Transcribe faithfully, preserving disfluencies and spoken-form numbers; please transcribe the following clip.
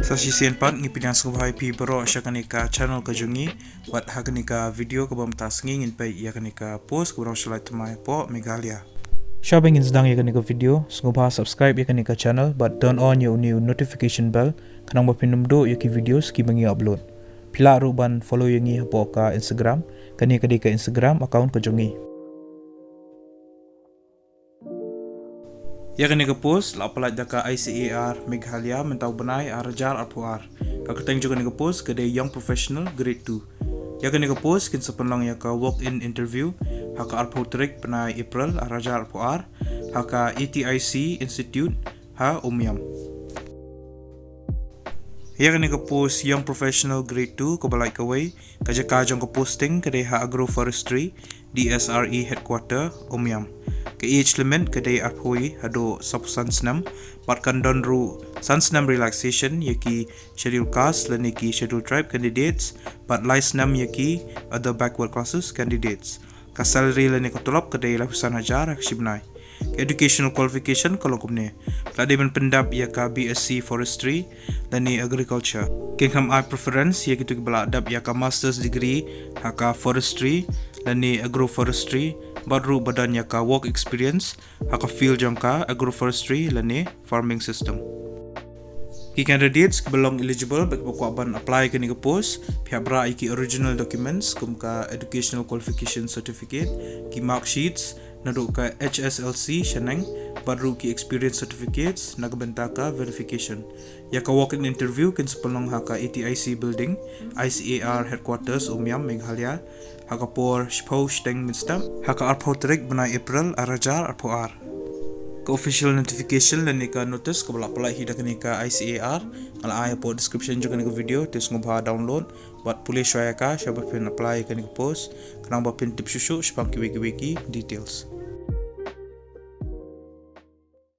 Sa shisien pat ngi pdiang sngewbha ïa phi baroh sha kane ka channel ka jong ngi. Wat ha kane ka video kaba mynta sngi ngin peit ïa kane ka post kaba dang shu lait thymmai hapoh Meghalaya. Shwa ba ngin sdang ïa kane ka video, sngewbha subscribe ïa kane ka channel bad turn on ïa une u notification bell khnang ba phin ym duh ïa ki videos kiba ngi upload. Phi lah ruh ban follow ïa ngi hapoh ka Instagram. Kane ka dei ka Instagram account ka jong ngi. Ïa kane ka post la pyllait da ka I C A R Meghalaya mynta u bnai ar hajar arphew ar. Ka kyrteng jong kane ka post ka dei Young Professional Grade two. Ïa kane ka post kin sa pynlong ïa ka walk-in interview ha ka arphew tarik bnai April ar hajar arphew ar ha ka A T I C Institute ha Umiam. Ïa kane ka post Young Professional Grade two kaba lait kawei, ka jaka jong ka posting ka dei ha Agroforestry, D S R E Headquarter, Umiam. Ka age limit ka dei arphew haduh sawphew san snem, bad kan don ruh san snem relaxation ïa ki Scheduled Caste lane ki Scheduled Tribe candidates, bad lai snem ïa ki other backward classes candidates. Ka salary lane ka tulop ka dei laiphew san hajar ha ka shi bnai. Ka educational qualification ka long kumne. Phi la dei ban pyndap ïa ka B S c Forestry lane Agriculture. Kin kham ai preference ïa kito kiba la dap ïa ka master's degree ha ka forestry lane agroforestry, bad ruh ba don ïa ka work experience ha ka field jong ka agroforestry lane farming system. Ki candidates kiba long eligible bad kiba kwah ban apply kane ka post, phi hap rah ïa ki original documents kum ka educational qualification certificate, ki mark sheets naduh ka H S L C shaneng, bad ruh ki experience certificates na ka bynta ka verification. Ïa ka walk-in interview kin sa pynlong ha ka A T I C building, I C A R headquarters, Umiam, Meghalaya, ha ka por shiphew shiteng mynstep ha ka arphew tarik bnai April ar hajar arphew ar. Ka official notification lane ka notice kaba la pyllait hi da kane ka I C A R nga la ai hapoh description jong kane ka video, te sngewbha download bad pule shwa ïa ka shwa ba phin apply ïa kane ka post khnang ba phin tip shuh shuh shaphang kiwei kiwei ki details.